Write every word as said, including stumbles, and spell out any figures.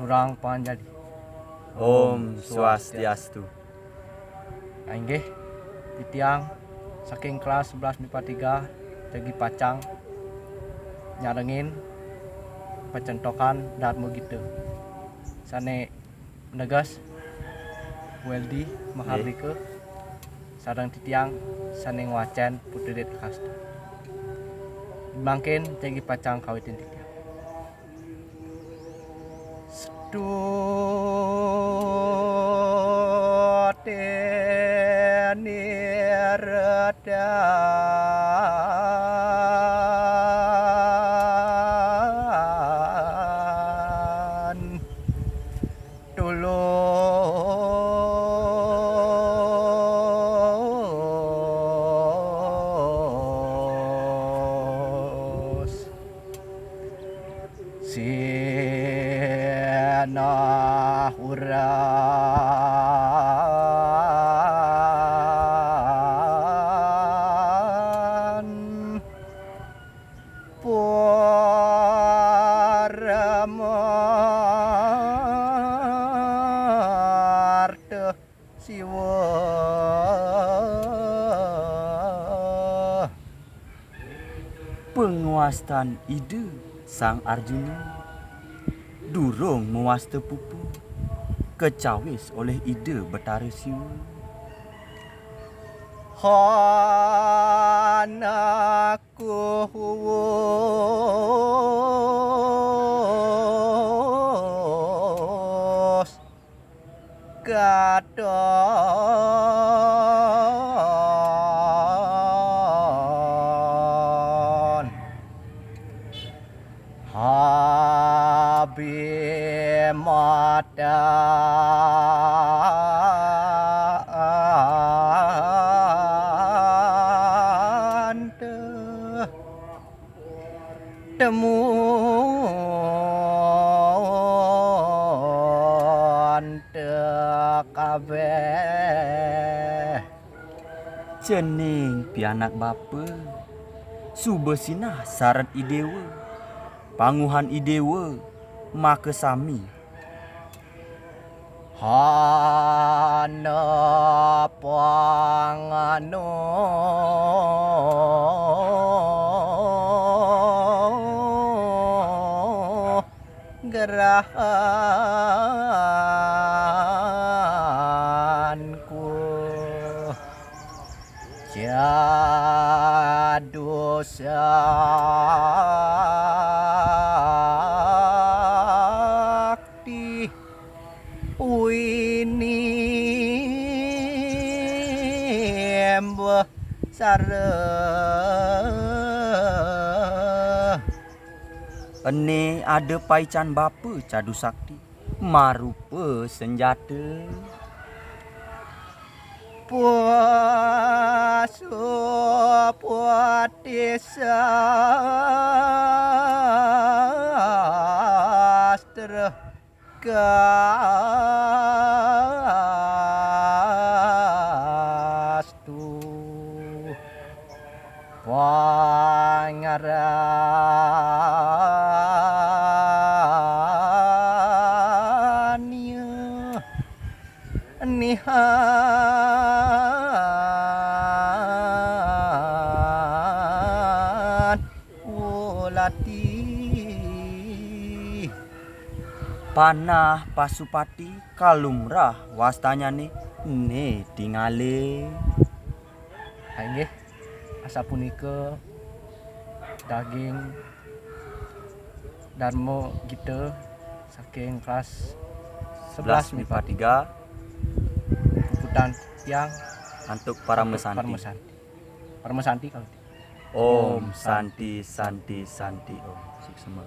Kurang panganjali. Om Swastiastu. Inggih, titiang saking kelas sebelas MIPA tiga, jagi pacang nyarengin pacentokan Dharma Gita. Sane neges Weldi Mahardika sareng titiang sane ngwacen Putri Dit Kasta. Mangkin jagi pacang kawitin titiang. Stuti nirdan tulus sinahuran paramartha Siwa. Pangwastan Ida Sang Arjuna durung mawasta pupu, kacawis olih Ida Betara Siwa. Hana kuwus katon habimatan temun tekabeh. Cening pianak bapa, suba sinah sareng I Dewa, panguhan I Dewa makasami. Hana pangano gerahanku jadu sakti winimba sara. Ene ada paican bapa cadu sakti marupa senjata. Pasupati sastra kastu pangaranya nihan ulati. Panah Pasupati kalumrah wastanyane ne tingale. Ha, inggih, asapunika daging Dharma Gita saking kelas sebelas MIPA tiga. Puputang tiang antuk Parama Santi. Parama Santi. Parama Santi kalau Om Santi, Santi, Santi, Om. Suksma.